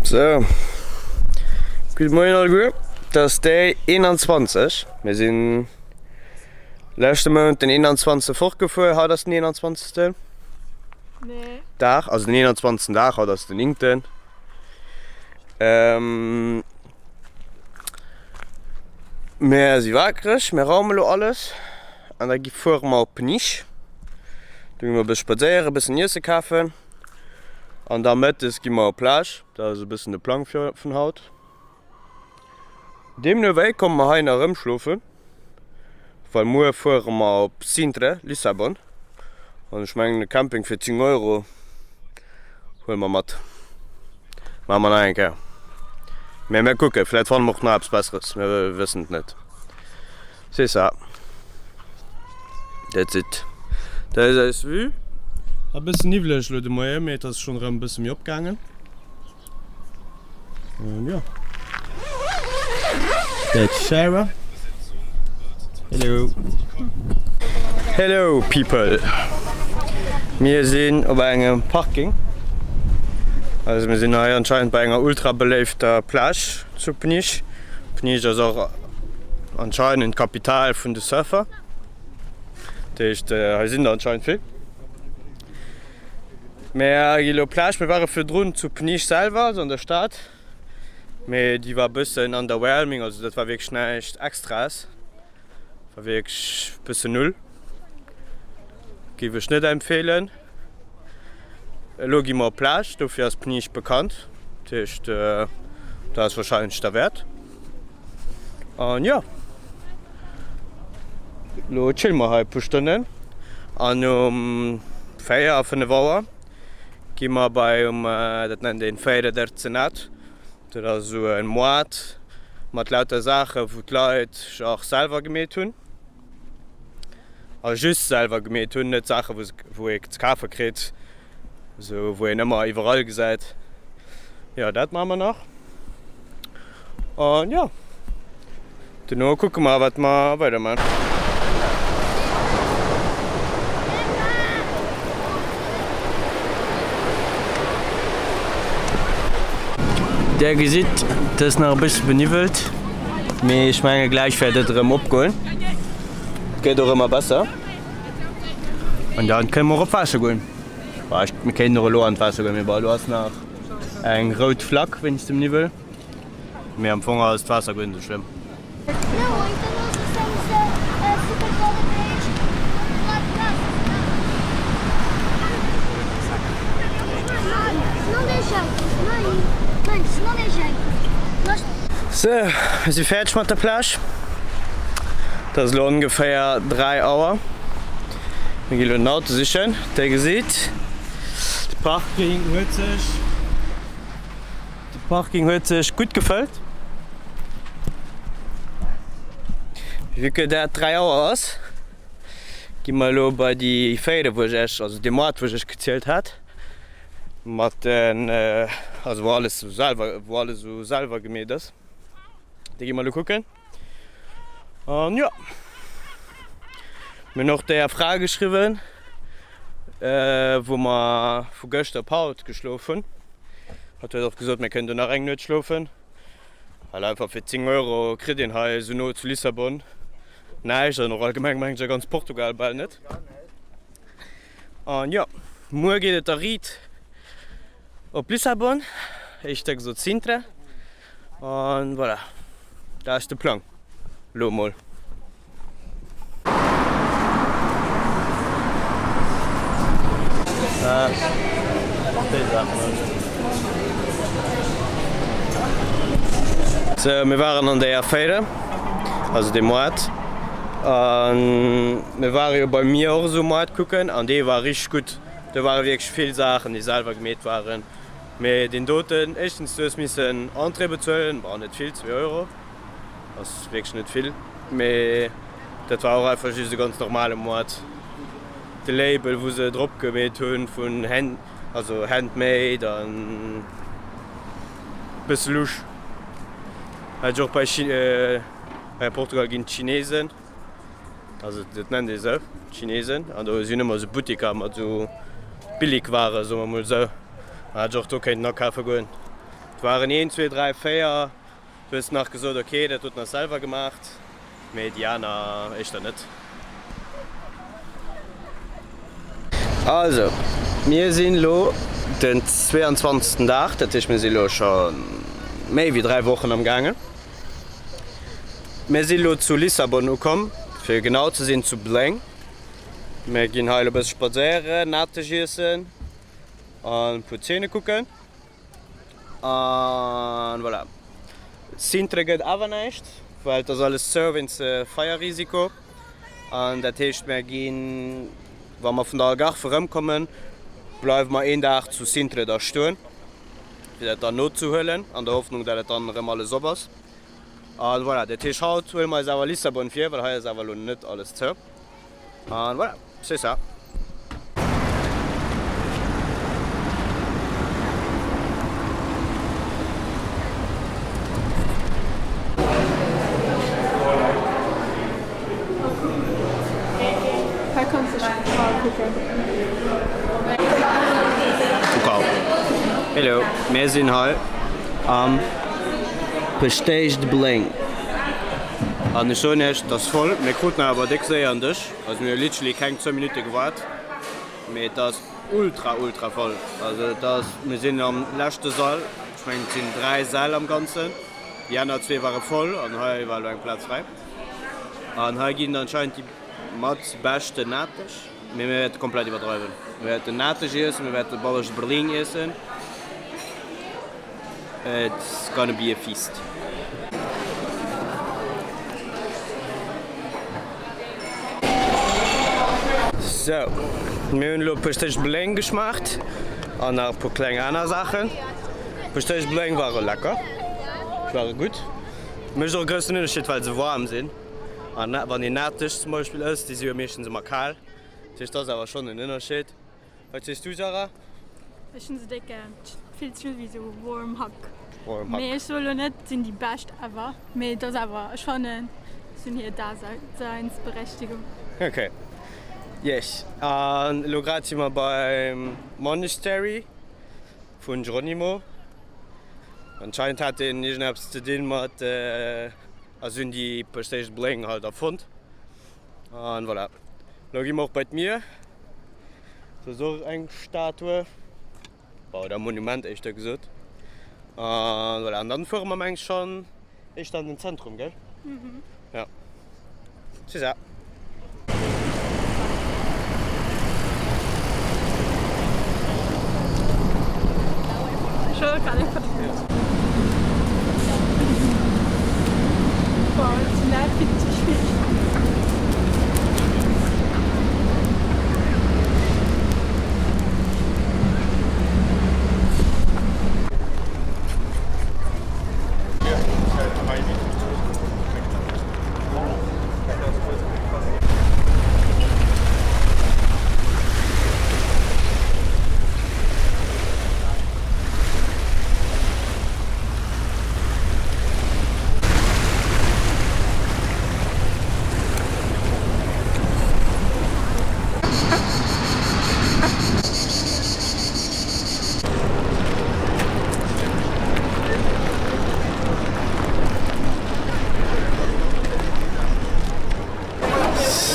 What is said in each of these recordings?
Sou, gudde Moien alleguer. Et ass Day 21. Mir sinn leschte Mount den 21. fortgefuer. Haut ass den 21. Dag, also den 21. Dag, haut ass den 9. Mir si wakereg, mir raume lo alles an da gi fuere mer op Peniche. Do gi mer e bësse spadséieren, e bëssen Iesse kafen. An da mëttes gi mer op Plage. Dat ass e bëssen de Plang fir vun haut. Deemno wéi komme mer hei nach erëm schlofen, well muer fuere mer op Sintra, Lissabon. An ech mengen e Camping fir 10 Euro huele mer mat. Maache mer nach eng Kéier. Mee mir kucken, vläit fanne mer och nach eppes Besseres, mir wëssen et net. C'est ça. That's it. Dat ass eis Vue. E bëssen niwweleg elo de Moien, mee et ass schonn erëm e bësse méi opgaangen. An jo. That's Sarah. Hello. Hello people. Mir sinn op engem Parking. Also mir sinn hei anscheinend bei enger ultra beléifter Plage zu Peniche. Peniche ass och anscheinend d'Kapital vun de Surfer. Dat heescht hei sinn der anscheinend vill. Mir gi lo op d'Plage. Mir ware virdrun zu Peniche selwer, also an der Stad, mee déi war e bëssen underwhelming, also dat war wierklech näischt Extraes, war wierklech e bëssen null. Géif ech net empfeelen. Elo gi mer op d'Plage, dofir ass Peniche bekannt, dat heescht dat ass warscheinlech derwäert. An jo, elo chille mer hei e puer Stonnen an um 4, 5 Auer gi mer bei um, dat nennt een Feira de Artesanato, dat ass esou e Moart mat lauter Saache wou d'Leit genre selwer gemeet hunn a just selwer gemeet hunn, net Saache wou ee ze kafe kritt. Sou wou een ëmmer iwwerall gesäit. Jo dat maache mer nach. An jo dono kucke mer wat mer weider maachen. Där gesitt et ass nach e bësse beniwwelt, mee ech menge gläich wäert et erëm opgoen. Et gëtt och ëmmer besser. An dann kënne mer och op d'Waasser goen. Bah, ech, mir kéinten och elo an d'Waasser goen, mee bon, elo ass nach eng rout Flagg wéinst dem Niwwel. Mee am Fong ass d'Waasser guer net esou schlëmm. Sou, mir si fäerdeg mat der Plage. Et ass elo ongeféier 3 Auer. Mir gi elo den Auto sichen. Dir gesitt, de Parking huet sech, de Parking huet sech gutt gefëllt. Vu que dat 3 Auer ass, gi mer elo bei déi Féiere wou ech iech, also dee Moart wou ech iech gezielt hat, mat den, also wou alles esou selwer, wou alles esou selwer gemeet ass. Déi gi mer elo kucken. An jo, mir hunn och der Fra geschriwwen, wou mer vu gëschter op haut geschlof hunn. Hatt huet och gesot, mir kënnen do nach eng Nuet schlofen, well einfach fir 10 Euro kritt een hei esou no zu Lissabon näischt an och allgemeng mengen ech a ganz Portugal bal net. An jo, muer geet et da riit op Lissabon, éischter gesot Sintra. An voilà, dat ass de Plang lo mol. Sou, mir waren an der Feira, also dem Moart, an mir ware jo bei mir och esou Moart kucken an dee war richteg gutt. Do ware wierklech vill Saachen déi selwer gemeet waren. Mee deen doten, éischtens du hues missen Entrée bezuelen, bon net vill, 2 Euro ass wierklech net vill, mee dat war och einfach just e ganz normale Moart. De Label wou se drop gemeet hunn vun hand, also handmade an bësse lusch. Hat ech och bei Chi, hei a Portugal ginn d'Chinesen. Also dat nennt ee sou, d'Chinesen. An do sinn ëmmer sou Buttiker mat sou Billigware, soe mer mol sou. An hätt ech och do kéinten akafe goen. Et waren een, zwee, dräi, véier. Du hues nach gesot, ok, dat doten ass selwer gemaacht, mee déi aner éischter net. Also, mir sinn elo den 22. Dag, dat heescht mir si elo scho méi wéi 3 Wochen am gaangen. Mir si elo zu Lissabon ukomm, fir genau ze sinn zu Belém. Mir ginn hei elo e bësse spadséieren, Nateg iessen an e puer Zeene kucken. An voilà. Sintra gëtt awer näischt, well et ass alles zou wéinst Feierrisiko. An dat heescht mär ginn, wa mer vun der Algarve erëmkommen, bleiwe mer een Dag zu Sintra da stoen, fir dat dann nozehuelen, an der Hoffnung, dat et dann erëm alles op ass. An voilà, dat heescht haut huele mer eis awer Lissabon vir, well hei ass awer elo net alles zou. An voilà, c'est ça. Hei kanns de Pokal kucken. Pokal. Hello, mir sinn hei am Prestige de Belém. An ech soen iech, et ass voll. Mir kruten awer déck séier en Dësch. Also mir hu literally keng zwou Minutte gewaart. Mee et ass ultra ultra voll. Also et ass, mir sinn am leschte Sall, ech mengen et sinn 3 Säll am Ganzen. Déi aner zwee ware voll an hei war elo eng Plaz fräi. An hei ginn anscheinend déi mat beschten Nateg. Mee mir wäerte komplett iwwerdreiwen. Mir wäerten Nateg iessen, mir wäerte Bolos de Berlin iessen. It's gonna be a feast. Sou, mir hunn elo e puer Stéch Bléng geschmaacht an nach e puer kleng aner Saachen. E puer Stéch Bléng ware lecker, ware gutt. Mécht och e groussen Ënnerscheed, well se waarm sinn an wann een Nateg zum Beispill ësst, déi si jo meeschtens ëmmer kal. Dat heescht, dat ass awer schonn en Ënnerscheed. Wat sees du Sarah? Ech hunn se déck gär. Et fillt sech un wéi sou warm hug. Warm hug. Mee ech soe lo net et sinn déi bescht ever, mee et ass awer, ech fannen se hunn hir Daseinsberechtigung. Ok yes. An elo grad si mer beim Monastery vun Geronimo. Anscheinend hat deen iergendeppes ze dinn mat, also hunn déi Prestige Bling halt erfonnt. An voilà. Lo gi mer och bei d'Mier. Do ass och eng Statue, oder Monument éischter gesot. An voilà, an dann fuere mer meng ech schonn éischter an den Zentrum, gell? Mhm. Ja. C'est ça.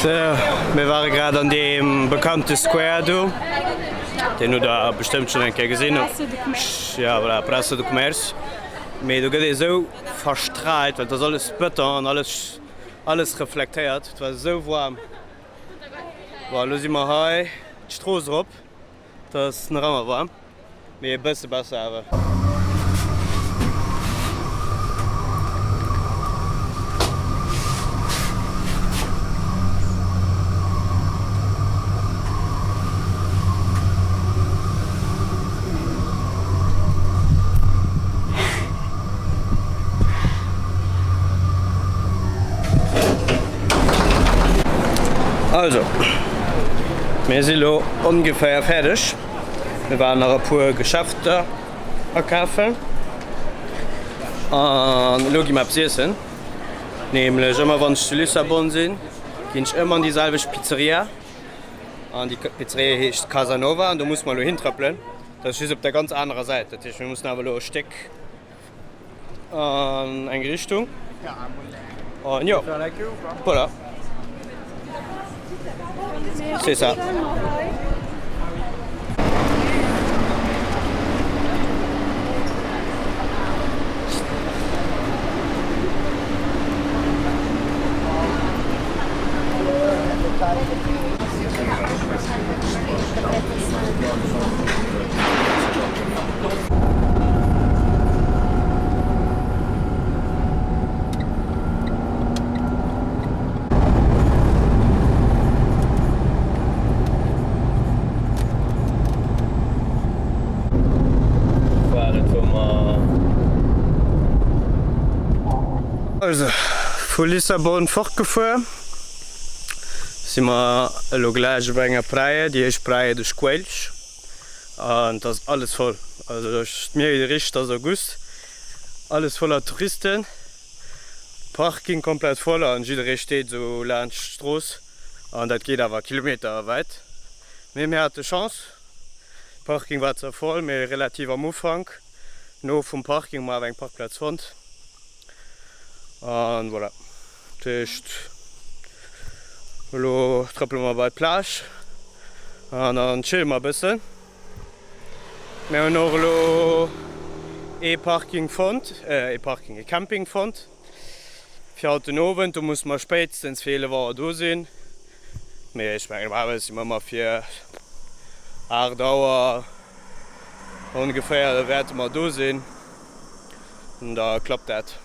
Sou, mir ware grad an deem bekannte Square do. Deen hutt der bestëmmt schonn eng Kéier gesinn. Ja, voilà, Praça do Comércio. Mee do gëtt ee sou verstraalt, well et ass alles Bëton an alles, alles reflektéiert. Et war esou waarm. Bon, elo si mer hei d'Strooss erop. Et ass nach ëmmer waarm, mee e bësse besser awer. Also, mir si lo ongeféier fäerdeg. Mir waren nach e puer Geschäfter akafen an elo gi mer eppes iessen. Nämlech ëmmer wann ech zu Lissabon sinn, ginn ech ëmmer an déi selwecht Pizzeria. An déi Pizzeria heescht Casa Nova an do musse mer elo hintrëppelen. Dat ass just op der ganz anerer Säit. Dat heescht, mir mussen awer elo e Stéck. An eng Richtung. An jo, voilà. C'est ça. War et wou mer Also vu Lissabon fortgefuer si mer elo gläich op enger Praia, déi heescht Praia dos Coelhos. An et ass alles voll. Also ech mierkt richteg, et ass August, alles voller Touristen, Parking komplett voll an jidderee steet esou laanscht d'Strooss an dat geet awer Kilometer wäit. Mee mir hate Chance, Parking war zwar voll, mee relativ am Ufank. No vum Parking hu mer awer eng Parkplaz fonnt an voilà. Dat heescht elo trëppele mer bei d'Plage an dann chille mer e bëssen. Mir hunn och elo ee Parking fonnt, ee Parking, ee Camping fonnt fir haut den Owend. Do musse mer spéitstens fir 11 Auer do sinn, mee ech mengen normalerweis si mer ëmmer fir 8 Auer ongeféier wäerte mer do sinn. Da klappt dat.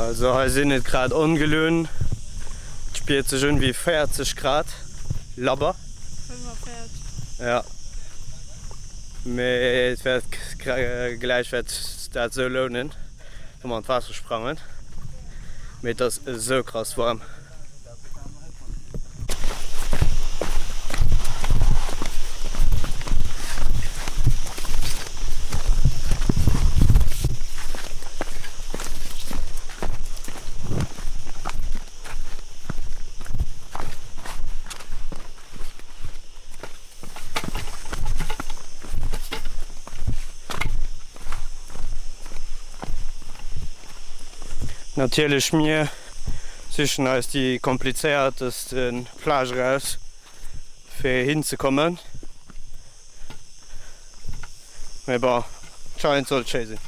Also hei sinn et grad ongelunn, et spiert sech un wéi 40 Grad labber. 45. Ja. Mee et wäert gläich wäert dat esou lounen, wa mer an d'Waasser sprangen. Mee et ass esou krass waarm. Natierlech mir sichen eis déi komplizéierteste Plage eraus fir hin ze kommen, mee bon, d'Scheint sollt schéi sinn.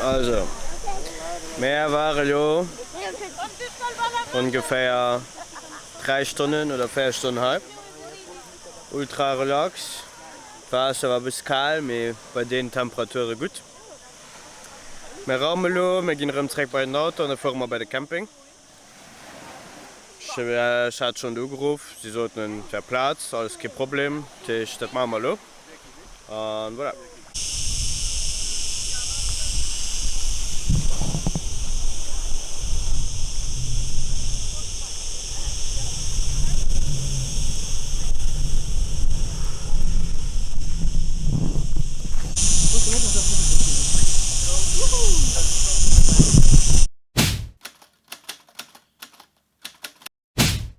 Also mär ware lo ongeféier 3 Stonnen oder 4 Stonnen hei. Ultra relax, d'Waasser war bësse kal, mee bei deenen Temperature gutt. Mär raume lo, mär ginn erëm zréck bei den Auto an da fuere mer bei de Camping. Ech hat schonn do ugeruff, si soten et wär Plaz, alles kee Problem, dat heescht dat maache mer elo an voilà.